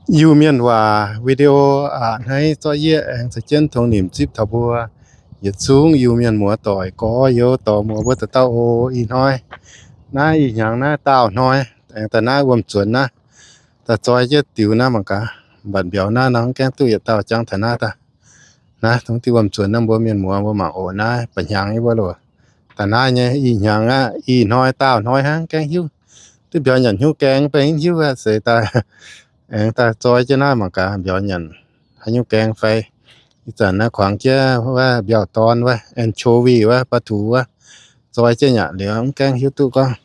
Iu-Mienh waac video aac, hnangv zorqv yie aengx caux jienv tongx nimc zipv taux mbuo yietc zungv Iu-Mienh muoz-doic gorx-youz dorh muoz mbuo dauh dauh oc. Ih hnoi naaiv ih hnyangx naaiv daauh hnoi, aengx daaih naaiv wuom-nzuonx naaiv, daaih zoi jienv diux naaiv mangc gaax, mbatc mbiauz naaiv nor mv gaengh duqv yietc dauh jangv taux naaiv daaih. Naaiv dongh diuh wuom-nzuonx naaiv mbuo mienh muoz mbuo mangc oc. Naaiv ba'hnyangx nyei mbuo loc. Daaih naaiv nyei ih hnyangx aqv, ih hnoi daauh hnoi hnangv, gaengh hiuv duqv mbiauz nyanc hnyouv gaeng, baengh hnyouv aqv, se daaih aengx daaih zoi jienv naaiv mangc gaax mbiauz nyanc haaix nyungc gaeng fai. Ih zanc naaiv kuangx jienv wuov mbiauz-dorn wuov, anchovy wuov, ปลาทู wuov, zoi jienv yaac liuz mv gaengh hiuv duqv gorngv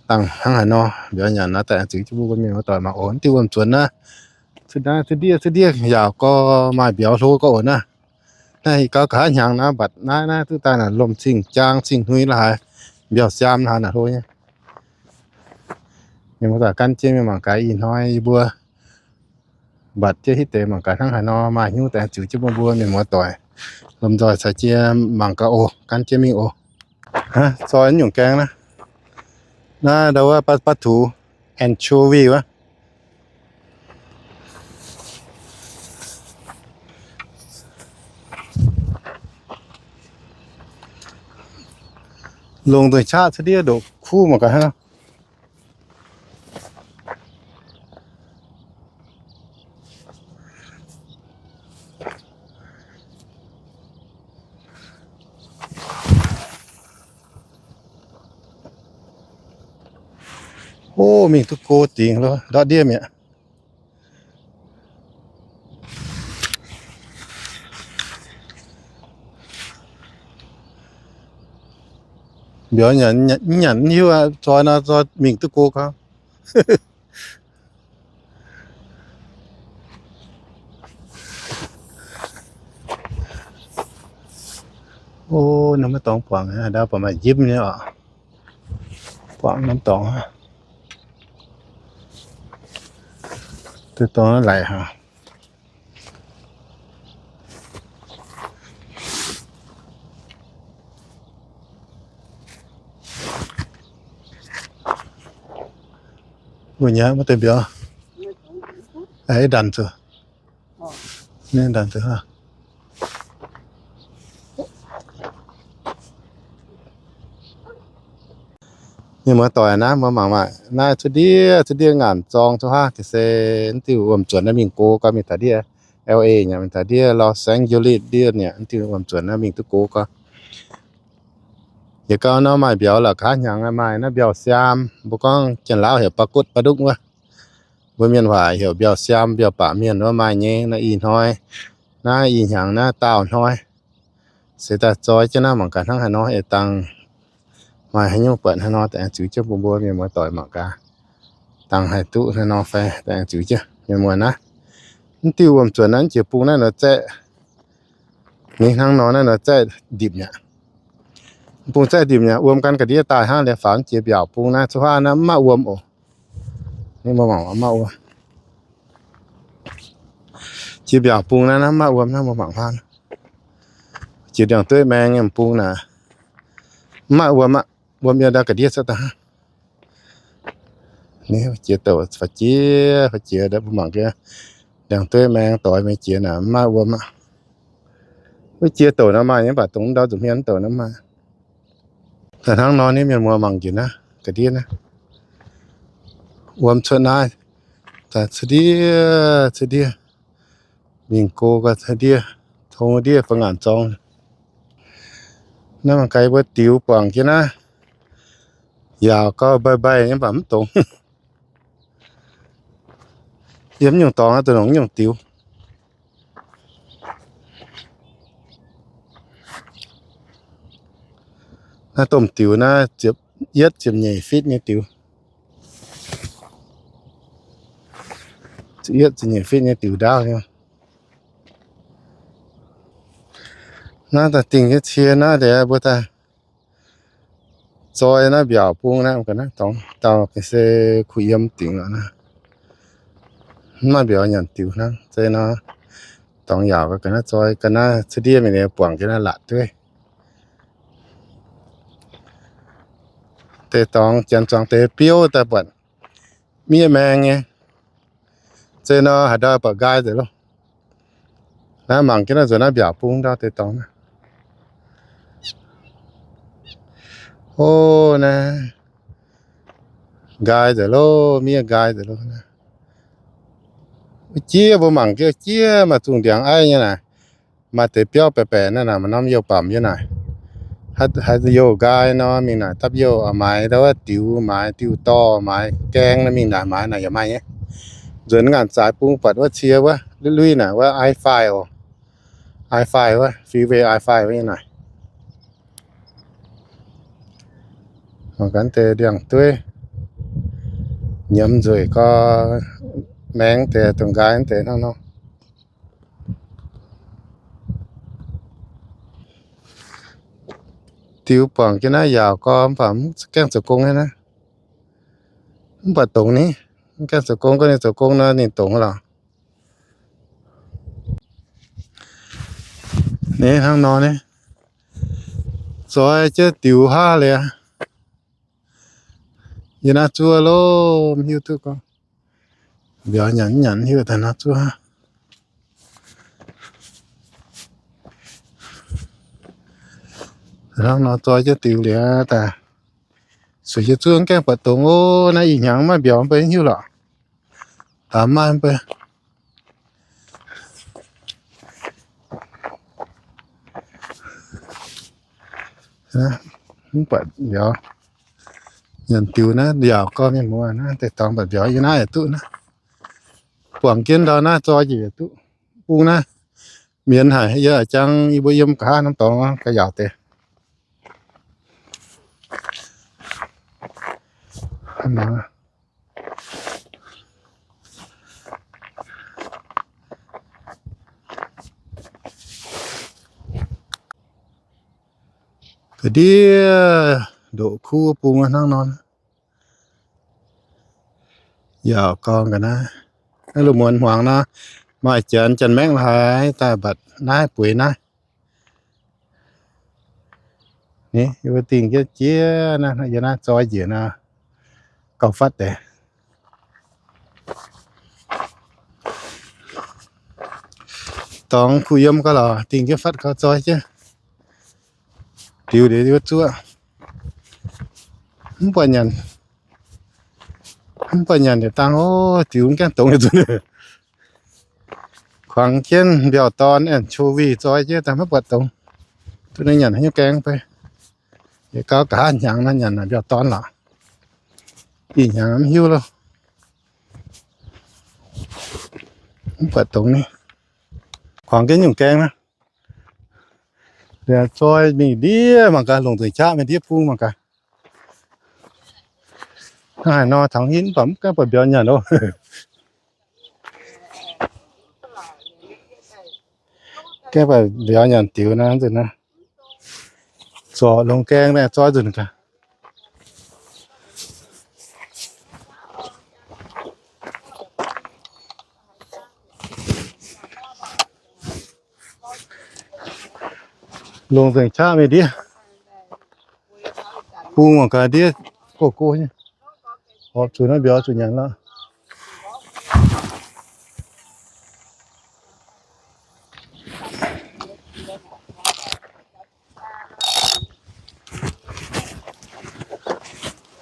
dangh hnangv haaix nor. Mbiauz nyanc naaiv daaih ziux jienv mbuo mienh muoz-doic mangc oc. Diuh wuom-nzuonx naaiv, cuotv ndiev cuotv ndiev yaauc gorx maaih mbiauz hlo gorx oc naaiv. Naaiv gauh nqa'haav hnyangx naaiv mbatc naaiv, naaiv duqv daaih naaic lomh cing jaang cing hnui la'haaix, mbiauz siaam la'haaix naaic hlo nyei. Mienh muoz-doic gan jienv mingh mangc gaax ih hnoi yie mbuo mbatc jienv hitv deix mangc gaax hnangv haaix nor maaih hnyouv daaih ziux jienv bun mbuo mienh muoz-doic lomh nzoih caux jienv mangc gaax oc. Gan jienv mingh oc. Zoi nyungc gaeng naaiv, naaiv ndau wuov ปลาทู anchovy wuov. Longc deix qaqv cuotv ndiev ndoqc kuv mangc gaax hnangv. O, mingh duqv go dingc lo, ndortv ndiev mi'aqv. Mbiauz nyanc, nyanc hiuv aqv, zoi nor zoi mingh duqv go gau. O, norm maiv dorngx buangc, ndau buatc maaih njimv nyei oc. Buangv norm dorngx, duqv dorngx laic haic. Wuov nyei maiv deix mbiauz, ndanc zuqc, ndanc zuqc. Mienh muoz-doic naaiv mbuo mangc maah, naaiv cuotv ndiev cuotv ndiev ngaanc zorng cuotv haav ga'sie, diuh wuom-nzuonx naaiv mingh go gau mingh taux ndiev L A nyei, mingh taux ndiev Los Angeles ndiev nyei, diuh wuom-nzuonx naaiv mingh duqv go gau. Yietc gau nor maaih mbiauz la'gaav hnyangx maaih naaiv mbiauz siaam, mbuo gorngv Janx-Laauv heuc ปลากุด ปลาดุก wuov. Mbuo mienh waac heuc mbiauz siaam, mbiauz baac mienh wuov maaih nyei. Naaiv ih hnoi, naaiv ih hnyangx naaiv daauh hnoi, se daaih zoi jienv naaiv mangc gaax hnangv haaix nor, ei dangh maaih haaix nyungc buatc haaix nor daaih aengx ziux jienv bun mbuo mienh muoz-doic mangc gaax. Dangh haih duqv haaix nor fai daaih aengx ziux jienv mienh muoz naaiv. Mv diuh wuom-nzuonx naaiv jiex bung naaiv nor zaeqv, ninh hnangv nor naaiv nor zaeqv ndipc mi'aqv. Bung zaeqv ndipc mi'aqv, wuom gan ga'ndiev daaih hnangv liuz faaux jiex mbiaauc bung naaiv cuotv haav naaiv mv maaih wuom oc. Ninh mbuo mangc mv maaih wuom. Jiex mbiaauc bung naaiv, naaiv mv maaih wuom naaiv, mbuo mangc hnangv. Jiex ndiangx-dueiv maeng nyei bung naaic, mv maaih wuom aqv. Wuom yiem ndau ga'ndiev cuotv daaih hnangv. Jiex douc fai jiex, fai jiex mbuo mangc gaax. Ndiangx-dueiv maeng doix mingh jiex naaic mv maaih wuom aqv. Wuov jiex douc nor maaih nyei, mv baac dongh ndau nzunc hmien douc nor maaih. Daaih hnangv nor ninh mienh muoz mangc njiec naaiv ga'ndiev naaiv, wuom cuotv naaiv, daaih cuotv ndiev cuotv ndiev, mingh go gau cuotv ndiev, tong ndiev ba'ngaanc zorng. Naaiv mangc gaax mbuo diux buangc jienv naaiv, yaauc gau mbaih mbaih nyei, mv baac mv dongz. Yiem nyungc dorngx naaiv duqv longc nyungc diux. Naaiv domh diux naaiv ziepc yietv ziepc nyeic fitv nyei diux. Ziepc yietv ziepc nyeic fitv nyei diux ndaauv nyei. Naaiv daaih dingh jienv cie naaiv deix mbuo daaih zoi naaiv mbiaauc bung naaiv, ga'naaiv dorngx dauh ga'sie kuh yiem dingc lorqc naaiv. Mv maaih mbiauz nyanc diux hnangv. Se nor dorngx yaauc ga'naaiv zoi, ga'naaiv cuotv ndiev mingh liuz buangc jienv naaiv laatc dueiv. Deix dorngx janx zuangx deix biouv daaih buatc miev maeng nyei. Zeiz nor haaix ndau buatc nqaai nzengc loh. Naaiv mangc jienv naaiv nzuonx naaiv mbiaauc bung ndau deix dorngx naaiv. O, naaiv nqaai nzengc loh, miev nqaai nzengc loh. Wuov jieqv mbuo mangc jienv jieqv maaih zungh ndiangx aiv nyei naaic. Maaih deix biauv baeqc baeqc naaiv naaic, maaih norm youh bamc yiem naaic. Haaix youh nqaai nor mingh naaic dapv youh, maaiz ndau wuov diux, maaiz diuh dorh, maaiz gaeng nor mingh naaic, maaiz naaic yaac maaih nyei. Nzuonx ngaanc zaaix bung buatc wuov cie wuov lui-lui naaic wuov I five oc. I five wuov, freeway I five wuov nyei naaic. Mangc gaax deix ndiangx-dueiv, nyiemz nzueic gorx, maengx deix, dongh nqaai deix hnangv nor. Diux buangc jienv naaiv yaauc gorx mv baac mv gaengh zoux gong nyei naaiv. Mv baac dongz ni, mv gaengh zoux gong, gorngv ninh zoux gong nor ninh dongz lorqc. Ni hnangv nor ni, zoi jienv diux haav liuz. Yie naaiv zuov loh, mv hiuv duqv gorngv mbiauz nyanc mv nyanc, mv hiuv daaih naaiv zuov. Hnangv nor zoi jienv diux liuz daaih, sueih jienv zuov gaengh buatc dongz oc. Naaiv ih hnyangx maiv mbiauz mv bei, mv hiuv lorqc. Daaih maiv mv bei. Mv buatc mbiauz. Nyanc diux naaiv yaauc gorx mienh muoz naaiv deix dorngx buatc mbiauz yiem naaiv yaac duqv naaiv. Buangc jienv ndau naaiv zoi njiec yaac duqv. Bung naaiv mienz haic, yie a'jang yie mbuo yiem nqa'haav norm dorngx ga'yaauc deix. Ga'ndiev ndoqc kuv bung hnangv nor. Yaauc gorngv ga'naaiv, naaiv lungh muonz hmuangx nor, maaih janx, janx-maengv la'haaix daaih mbatc naaiv bueix naaiv. Ni, yie mbuo dingh jienv jiex naaiv, yie naaiv zoi njiec nor, gauh fatv deix. Dorngx kuh yiem gauh lorqc, dingh jienv fatv gauh zoi jienv. Diux liuz yie zuov. Mv buatc nyanc, mv buatc nyanc yietc dangh oc, diux mv gaengh dongz yietc zunc. Kuangx jienv mbiauz-dorn, anchovy zoi jienv daaih maiv buatc dongz. Duqv ninh nyanc haaix nyungc gaeng fai? Yietc gauh nqa'haav hnyangx naaiv nyanc naaic mbiauz-dorn lorqc. Ih hnyangx mv hiuv loh. Mv buatc dongz ni. Kuangx jienv nyungc gaeng naaiv. Liuz zoi mingh ndiev mangc gaax, longc nzengc qaqv mingh ndiev bung mangc gaax. Hnangv haaix nor tangx hinv mv baac mv gaengh buatc mbiauz nyanc loh. Gaengh buatc mbiauz nyanc diux naaiv nzunc naaiv. Zorc longx gaeng naaiv zoi nzunc gaax. Longc nzengc qaqv mingh ndiev. Bung mangc gaax ndiev gox gox nyei. Horpc zuqc naaiv mbiauz zuqc nyanc lorqc.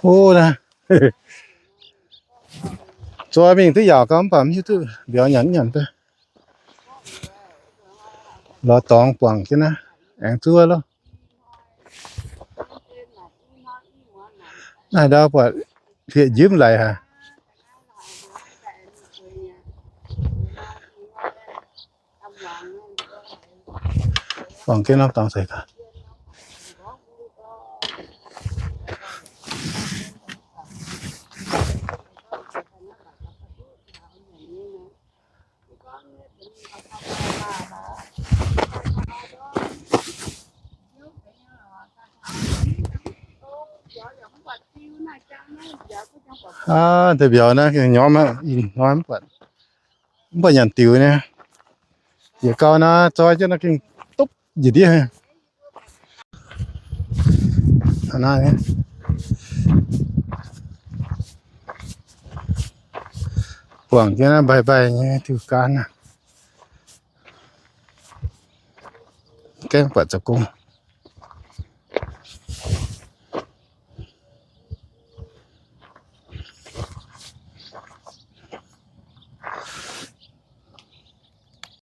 O, naaiv zoi mingh duqv yaauc gau mv baac mv hiuv duqv mbiauz nyanc mv nyanc daaih. Lorz dorngx buangc jienv naaiv, aengx zuov loh. Naaiv ndau buatc hlieqv njimv laic haic. Buangh jienv norm dorngx seix gaax. Aav, deix mbiauz naaiv gengh nyormv aqv, ih hnoi mv buatc, mv buatc nyanc diux nyei. Yietc gau naaiv zoi jienv naaiv gengh dopv njiec ndiev. Naaiv, Buangh jienv naaiv mbaih mbaih nyei diuh gaanv aqv. Gaengh buatc zoux gong.